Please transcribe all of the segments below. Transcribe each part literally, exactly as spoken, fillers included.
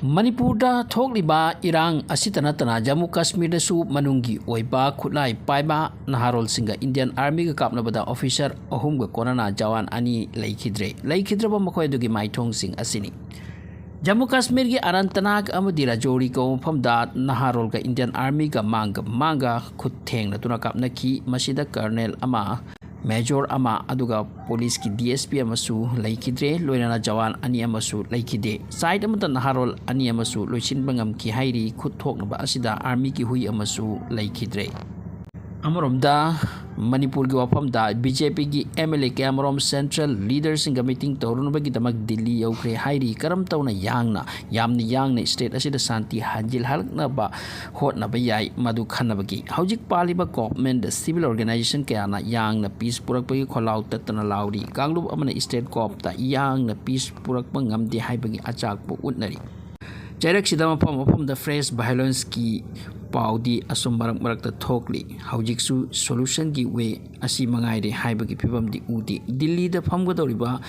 ꯃꯅꯤꯄꯨꯔꯗ ꯊꯣꯛꯂꯤꯕ ꯏꯔꯥꯡ ꯑꯁꯤꯇ ꯅꯠꯇꯅ ꯖꯝꯃꯨ ꯀꯥꯁꯃꯤꯔꯗꯁꯨ ꯃꯅꯨꯡꯒꯤ ꯑꯣꯏꯕ ꯈꯨꯠꯂꯥꯏ ꯄꯥꯏꯕ ꯅꯍꯥꯔꯣꯜꯁꯤꯡꯒ ꯏꯟꯗꯤꯌꯟ ꯑꯥꯔꯃꯤꯒ ꯀꯥꯞꯅꯕꯗ ꯑꯣꯐꯤꯁꯔ ꯑꯍꯨꯝꯒ ꯀꯣꯅꯅ ꯖꯋꯥꯟ ꯑꯅꯤ ꯂꯩꯈꯤꯗ꯭ꯔꯦ꯫ ꯂꯩꯈꯤꯗ꯭ꯔꯕ ꯃꯈꯣꯏ ꯑꯗꯨꯒꯤ ꯃꯥꯏꯊꯣꯡꯁꯤꯡ ꯑꯁꯤꯅꯤ꯫ ꯖꯝꯃꯨ ꯀꯥꯁꯃꯤꯔꯒꯤ ꯑꯅꯟꯇꯅꯥꯒ ꯑꯃꯗꯤ ꯔꯥꯖꯣꯔꯤ ꯀꯧꯕ ꯃꯐꯝꯗ ꯅꯍꯥꯔꯣꯜꯒ ꯏꯟꯗꯤꯌꯟ ꯑꯥꯔꯃꯤꯒ ꯃꯥꯡꯒ ꯃꯥꯡꯒ ꯈꯨꯠ ꯊꯦꯡꯅꯗꯨꯅ ꯀꯥꯞꯅꯈꯤ꯫ ꯃꯁꯤꯗ ꯀꯔꯅꯦꯜ ꯑꯃ, ꯃꯦꯖꯣꯔ ꯑꯃ, ꯑꯗꯨꯒ ꯄꯨꯂꯤꯁꯀꯤ ꯗꯤ ꯑꯦꯁ ꯄꯤ ꯑꯃꯁꯨ ꯂꯩꯈꯤꯗ꯭ꯔꯦ, ꯂꯣꯏꯅꯅ ꯖꯋꯥꯟ ꯑꯅꯤ ꯑꯃꯁꯨ ꯂꯩꯈꯤꯗꯦ꯫ ꯁꯥꯏꯠ ꯑꯃꯗ ꯅꯍꯥꯔꯣꯜ ꯑꯅꯤ ꯑꯃꯁꯨ ꯂꯣꯏꯁꯤꯟꯕ ꯉꯝꯈꯤ ꯍꯥꯏꯔꯤ꯫ ꯈꯨꯠ ꯊꯣꯛꯅꯕ ꯑꯁꯤꯗ ꯑꯥꯔꯃꯤꯒꯤ ꯍꯨꯏ ꯑꯃꯁꯨ ꯂꯩꯈꯤꯗ꯭ꯔꯦ꯫ ꯑꯃꯔꯣꯝꯗ ꯃꯅꯤꯄꯨꯔꯒꯤ ꯋꯥꯐꯝꯗ ꯕꯤ ꯖꯦ ꯄꯤꯒꯤ ꯑꯦꯝ ꯑꯦꯜ ꯑꯦ ꯀꯌꯥꯃꯔꯨꯝ ꯁꯦꯟꯇ꯭ꯔꯦꯜ ꯂꯤꯗꯔꯁꯤꯡꯒ ꯃꯤꯇꯤꯡ ꯇꯧꯔꯨꯅꯕꯒꯤꯗꯃꯛ ꯗꯤꯜꯂꯤ ꯌꯧꯈ꯭ꯔꯦ ꯍꯥꯏꯔꯤ꯫ ꯀꯔꯝ ꯇꯧꯅ ꯌꯥꯡꯅ, ꯌꯥꯝꯅ ꯌꯥꯡꯅ ꯁ꯭ꯇꯦꯠ ꯑꯁꯤꯗ ꯁꯥꯟꯇꯤ ꯍꯟꯖꯤꯜꯍꯜꯂꯛꯅꯕ ꯍꯣꯠꯅꯕ ꯌꯥꯏ, ꯃꯗꯨ ꯈꯟꯅꯕꯒꯤ꯫ ꯍꯧꯖꯤꯛ ꯄꯥꯜꯂꯤꯕ ꯒꯣꯚꯔꯟꯃꯦꯟꯠ ꯁꯤꯚꯤꯜ ꯑꯣꯔꯒꯅꯥꯏꯖꯦꯁꯟ ꯀꯌꯥꯅ ꯌꯥꯡꯅ ꯄꯤꯁ ꯄꯨꯔꯛꯄꯒꯤ ꯈꯣꯜꯂꯥꯎ ꯇꯠꯇꯅ ꯂꯥꯎꯔꯤ꯫ ꯀꯥꯡꯂꯨꯞ ꯑꯃꯅ ꯁ꯭ꯇꯦꯠ ꯀꯣꯔꯠꯇ ꯌꯥꯡꯅ ꯄꯤꯁ ꯄꯨꯔꯛꯄ ꯉꯝꯗꯦ ꯍꯥꯏꯕꯒꯤ ꯑꯆꯥꯛꯄ ꯎꯠꯅꯔꯤ꯫ ꯆꯩꯔꯛꯁꯤꯗ ꯃꯐꯝ ꯃꯐꯝꯗ ꯐ꯭ꯔꯦꯁ ꯚꯥꯏꯑꯣꯂꯦꯟꯁꯀꯤ ꯄꯥꯎꯗꯤ ꯑꯁꯨꯝ ꯃꯔꯛ ꯃꯔꯛꯇ ꯊꯣꯛꯂꯤ꯫ ꯍꯧꯖꯤꯛꯁꯨ ꯁꯣꯂꯨꯁꯟꯒꯤ ꯋꯦ ꯑꯁꯤ ꯃꯉꯥꯏꯔꯦ ꯍꯥꯏꯕꯒꯤ ꯐꯤꯕꯝꯗꯤ ꯎꯗꯦ꯫ ꯗꯤꯜꯂꯤꯗ ꯐꯝꯒꯗꯧꯔꯤꯕ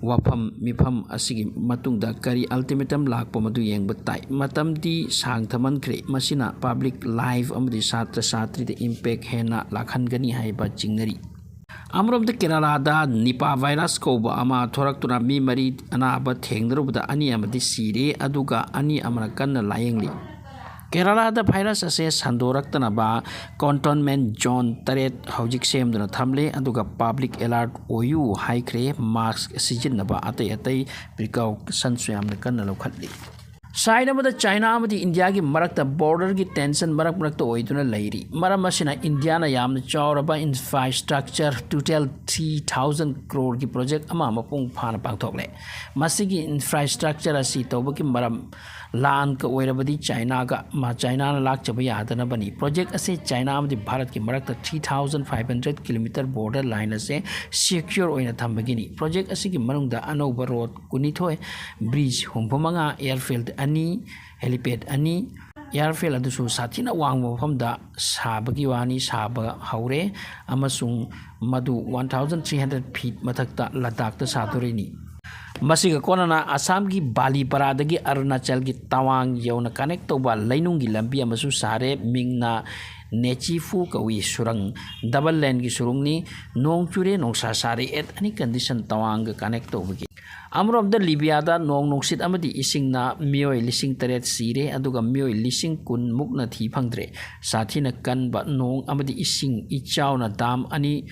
ꯋꯥꯐꯝ ꯃꯤꯐꯝ ꯑꯁꯤꯒꯤ ꯃꯇꯨꯡꯗ ꯀꯔꯤ ꯑꯜꯇꯤꯃꯦꯇꯝ ꯂꯥꯛꯄ ꯃꯗꯨ ꯌꯦꯡꯕ ꯇꯥꯏ꯫ ꯃꯇꯝꯗꯤ ꯁꯥꯡꯊꯃꯟꯈ꯭ꯔꯦ꯫ ꯃꯁꯤꯅ ꯄꯕ꯭ꯂꯤꯛ ꯂꯥꯏꯐ ꯑꯃꯗꯤ ꯁꯥꯇ꯭ꯔ ꯁꯥꯇ꯭ꯔꯤꯗ ꯏꯝꯄꯦꯛ ꯍꯦꯟꯅ ꯂꯥꯛꯍꯟꯒꯅꯤ ꯍꯥꯏꯕ ꯆꯤꯡꯅꯔꯤ꯫ ꯑꯃꯔꯣꯝꯗ ꯀꯦꯔꯂꯥꯗ ꯅꯤꯄꯥ ꯚꯥꯏꯔꯁ ꯀꯧꯕ ꯑꯃ ꯊꯣꯔꯛꯇꯨꯅ ꯃꯤ ꯃꯔꯤ ꯑꯅꯥꯕ ꯊꯦꯡꯅꯔꯨꯕꯗ ꯑꯅꯤ ꯑꯃꯗꯤ ꯁꯤꯔꯦ, ꯑꯗꯨꯒ ꯑꯅꯤ ꯑꯃꯅ ꯀꯟꯅ ꯂꯥꯌꯦꯡꯂꯤ꯫ ꯀꯦꯔꯂꯥꯗ ꯚꯥꯏꯔꯁ ꯑꯁꯦ ꯁꯟꯗꯣꯔꯛꯇꯅꯕ ꯀꯟꯇꯦꯟꯃꯦꯟꯠ ꯖꯣꯟ ꯇꯔꯦꯠ ꯍꯧꯖꯤꯛ ꯁꯦꯝꯗꯨꯅ ꯊꯝꯂꯦ, ꯑꯗꯨꯒ ꯄꯕ꯭ꯂꯤꯛ ꯑꯦꯂꯔꯠ ꯑꯣꯏꯌꯨ ꯍꯥꯏꯈ꯭ꯔꯦ꯫ ꯃꯥꯁꯛ ꯁꯤꯖꯤꯟꯅꯕ, ꯑꯇꯩ ꯑꯇꯩ ꯄ꯭ꯔꯤꯀꯣꯁꯟꯁꯨ ꯌꯥꯝꯅ ꯀꯟꯅ ꯂꯧꯈꯠꯂꯤ꯫ ꯁꯥꯏꯠ ꯑꯃꯗ ꯆꯥꯏꯅꯥ ꯑꯃꯗꯤ ꯏꯟꯗꯤꯌꯥꯒꯤ ꯃꯔꯛꯇ ꯕꯣꯔꯗꯔꯒꯤ ꯇꯦꯟꯁꯟ ꯃꯔꯛ ꯃꯔꯛꯇ ꯑꯣꯏꯗꯨꯅ ꯂꯩꯔꯤ꯫ ꯃꯔꯝ ꯑꯁꯤꯅ ꯏꯟꯗꯤꯌꯥꯅ ꯌꯥꯝꯅ ꯆꯥꯎꯔꯕ ꯏꯟꯐ꯭ꯔꯥꯁ꯭ꯇ꯭ꯔꯛꯆꯔ, ꯇꯣꯇꯦꯜ ꯊ꯭ꯔꯤ ꯊꯥꯎꯖꯟ ꯀ꯭ꯔꯣꯔꯒꯤ ꯄ꯭ꯔꯣꯖꯦꯛ ꯑꯃ ꯃꯄꯨꯡ ꯐꯥꯅ ꯄꯥꯡꯊꯣꯛꯂꯦ꯫ ꯃꯁꯤꯒꯤ ꯏꯟꯐ꯭ꯔꯥꯁ꯭ꯇ꯭ꯔꯛꯆꯔ ꯑꯁꯤ ꯇꯧꯕꯒꯤ ꯃꯔꯝ ꯂꯥꯟꯒ ꯑꯣꯏꯔꯕꯗꯤ ꯆꯥꯏꯅꯥꯒ ꯃꯥ-, ꯆꯥꯏꯅꯥꯅ ꯂꯥꯛꯆꯕ ꯌꯥꯗꯅꯕꯅꯤ꯫ ꯄ꯭ꯔꯣꯖꯦꯛ ꯑꯁꯤ ꯆꯥꯏꯅꯥ ꯑꯃꯗꯤ ꯚꯥꯔꯠꯀꯤ ꯃꯔꯛꯇ three thousand five hundred kilometre border line ꯑꯁꯦ ꯁꯦꯀ꯭ꯌꯣꯔ ꯑꯣꯏꯅ ꯊꯝꯕꯒꯤꯅꯤ꯫ ꯄ꯭ꯔꯣꯖꯦꯛ ꯑꯁꯤꯒꯤ ꯃꯅꯨꯡꯗ ꯑꯅꯧꯕ ꯔꯣꯗ ꯀꯨꯟꯅꯤꯊꯣꯏ, ꯕ꯭ꯔꯤꯖ ꯍꯨꯝꯐꯨ ꯃꯉꯥ, ꯑꯦꯌꯔꯐꯤꯜꯗ ꯑꯅꯤ, ꯍꯦꯂꯤꯄꯦꯗ ꯑꯅꯤ, ꯑꯦꯌꯔꯐꯤꯜꯗ ꯑꯗꯨꯁꯨ ꯁꯥꯊꯤꯅ ꯋꯥꯡꯕ ꯃꯐꯝꯗ ꯁꯥꯕꯒꯤ ꯋꯥꯅꯤ, ꯁꯥꯕ ꯍꯧꯔꯦ ꯑꯃꯁꯨꯡ ꯃꯗꯨ one thousand three hundred feet ꯃꯊꯛꯇ ꯂꯗꯥꯛꯇ ꯁꯥꯗꯣꯔꯤꯅꯤ꯫ ꯃꯁꯤꯒ ꯀꯣꯟꯅꯅ ꯑꯁꯥꯝꯒꯤ ꯕꯥꯂꯤꯄꯔꯥꯗꯒꯤ ꯑꯔꯨꯅꯥꯆꯜꯒꯤ ꯇꯋꯥꯡ ꯌꯧꯅ ꯀꯅꯦꯛ ꯇꯧꯕ ꯂꯩꯅꯨꯡꯒꯤ ꯂꯝꯕꯤ ꯑꯃꯁꯨ ꯁꯥꯔꯦ꯫ ꯃꯤꯡꯅ ꯅꯦꯆꯤꯐꯨ ꯀꯧꯏ꯫ ꯁꯨꯔꯪ, ꯗꯕꯜ ꯂꯦꯟꯒꯤ ꯁꯨꯔꯨꯡꯅꯤ꯫ ꯅꯣꯡ ꯆꯨꯔꯦ, ꯅꯨꯡꯁꯥ ꯁꯥꯔꯦ, ꯑꯦꯠ ꯑꯦꯅꯤ ꯀꯟꯗꯤꯁꯟ ꯇꯋꯥꯡꯒ ꯀꯅꯦꯛ ꯇꯧꯕꯒꯤ꯫ ꯑꯃꯔꯣꯝꯗ ꯂꯤꯕꯤꯌꯥꯗ ꯅꯣꯡ ꯅꯨꯡꯁꯤꯠ ꯑꯃꯗꯤ ꯏꯁꯤꯡꯅ ꯃꯤꯑꯣꯏ ꯂꯤꯁꯤꯡ ꯇꯔꯦꯠ ꯁꯤꯔꯦ, ꯑꯗꯨꯒ ꯃꯤꯑꯣꯏ ꯂꯤꯁꯤꯡ ꯀꯨꯟ ꯃꯨꯛꯅ ꯊꯤ ꯐꯪꯗ꯭ꯔꯦ꯫ ꯁꯥꯊꯤꯅ ꯀꯟꯕ ꯅꯣꯡ ꯑꯃꯗꯤ ꯏꯁꯤꯡ ꯏꯆꯥꯎꯅ ꯗꯥꯝ ꯑꯅꯤ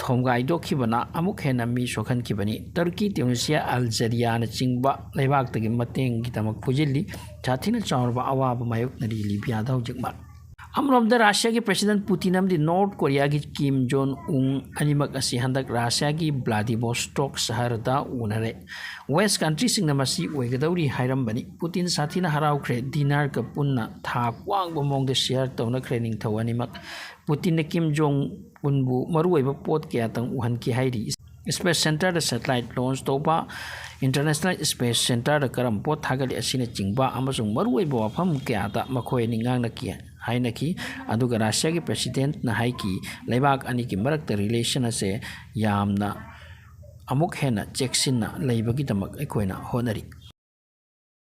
ꯊꯣꯝꯒꯥꯏꯗꯣꯛꯈꯤꯕꯅ ꯑꯃꯨꯛ ꯍꯦꯟꯅ ꯃꯤ ꯁꯣꯛꯍꯟꯈꯤꯕꯅꯤ꯫ ꯇꯔꯀꯤ, ꯇ꯭ꯌꯨꯅꯤꯁꯤꯌꯥ, ꯑꯜꯖꯦꯔꯤꯌꯥꯅꯆꯤꯡꯕ ꯂꯩꯕꯥꯛꯇꯒꯤ ꯃꯇꯦꯡꯒꯤꯗꯃꯛ ꯄꯨꯁꯤꯜꯂꯤ꯫ ꯁꯥꯊꯤꯅ ꯆꯥꯎꯔꯕ ꯑꯋꯥꯕ ꯃꯥꯌꯣꯛꯅꯔꯤ ꯂꯤꯕꯤꯌꯥꯗ ꯍꯧꯖꯤꯛꯃꯛ꯫ ꯑꯃꯔꯣꯝꯗ ꯔꯁꯤꯌꯥꯒꯤ ꯄ꯭ꯔꯦꯁꯤꯗꯦꯟ ꯄꯨꯇꯤꯟ ꯑꯃꯗꯤ ꯅꯣꯔꯠ ꯀꯣꯔꯤꯌꯥꯒꯤ ꯀꯤꯝ ꯖꯣꯟ ꯎꯟ ꯑꯅꯤꯃꯛ ꯑꯁꯤ ꯍꯟꯗꯛ ꯔꯁꯤꯌꯥꯒꯤ ꯕ꯭ꯂꯥꯗꯤꯕꯣꯁꯇꯣꯛ ꯁꯍꯔꯗ ꯎꯅꯔꯦ꯫ ꯋꯦꯁ ꯀꯟꯇ꯭ꯔꯤꯁꯤꯡꯅ ꯃꯁꯤ ꯑꯣꯏꯒꯗꯧꯔꯤ ꯍꯥꯏꯔꯝꯕꯅꯤ꯫ ꯄꯨꯇꯤꯟ ꯁꯥꯊꯤꯅ ꯍꯔꯥꯎꯈ꯭ꯔꯦ꯫ ꯗꯤꯅꯔꯒ ꯄꯨꯟꯅ ꯊꯥꯛ ꯋꯥꯡꯕ ꯃꯑꯣꯡꯗ ꯁꯤꯌꯥꯔ ꯇꯧꯅꯈ꯭ꯔꯦ ꯅꯤꯡꯊꯧ ꯑꯅꯤꯃꯛ꯫ ꯄꯨꯇꯤꯟꯅ ꯀꯤꯝ ꯖꯣꯡ ꯎꯟꯕꯨ ꯃꯔꯨꯑꯣꯏꯕ ꯄꯣꯠ ꯀꯌꯥꯇꯪ ꯎꯍꯟꯈꯤ ꯍꯥꯏꯔꯤ꯫ ꯁ꯭ꯄꯦꯁ ꯁꯦꯟꯇꯔꯗ ꯁꯦꯇꯦꯂꯥꯏꯠ ꯂꯣꯟꯆ ꯇꯧꯕ, ꯏꯟꯇꯔꯅꯦꯁꯅꯦꯜ ꯁ꯭ꯄꯦꯁ ꯁꯦꯟꯇꯔꯗ ꯀꯔꯝꯕ ꯄꯣꯠ ꯊꯥꯒꯠꯂꯤ ꯑꯁꯤꯅꯆꯤꯡꯕ ꯑꯃꯁꯨꯡ ꯃꯔꯨꯑꯣꯏꯕ ꯋꯥꯐꯝ ꯀꯌꯥꯗ ꯃꯈꯣꯏ ꯑꯅꯤ ꯉꯥꯡꯅꯈꯤ ꯍꯥꯏꯅꯈꯤ꯫ ꯑꯗꯨꯒ ꯔꯁꯤꯌꯥꯒꯤ ꯄ꯭ꯔꯦꯁꯤꯗꯦꯟꯠꯅ ꯍꯥꯏꯈꯤ, ꯂꯩꯕꯥꯛ ꯑꯅꯤꯒꯤ ꯃꯔꯛꯇ ꯔꯤꯂꯦꯁꯟ ꯑꯁꯦ ꯌꯥꯝꯅ ꯑꯃꯨꯛ ꯍꯦꯟꯅ ꯆꯦꯛꯁꯤꯟꯅ ꯂꯩꯕꯒꯤꯗꯃꯛ ꯑꯩꯈꯣꯏꯅ ꯍꯣꯠꯅꯔꯤ꯫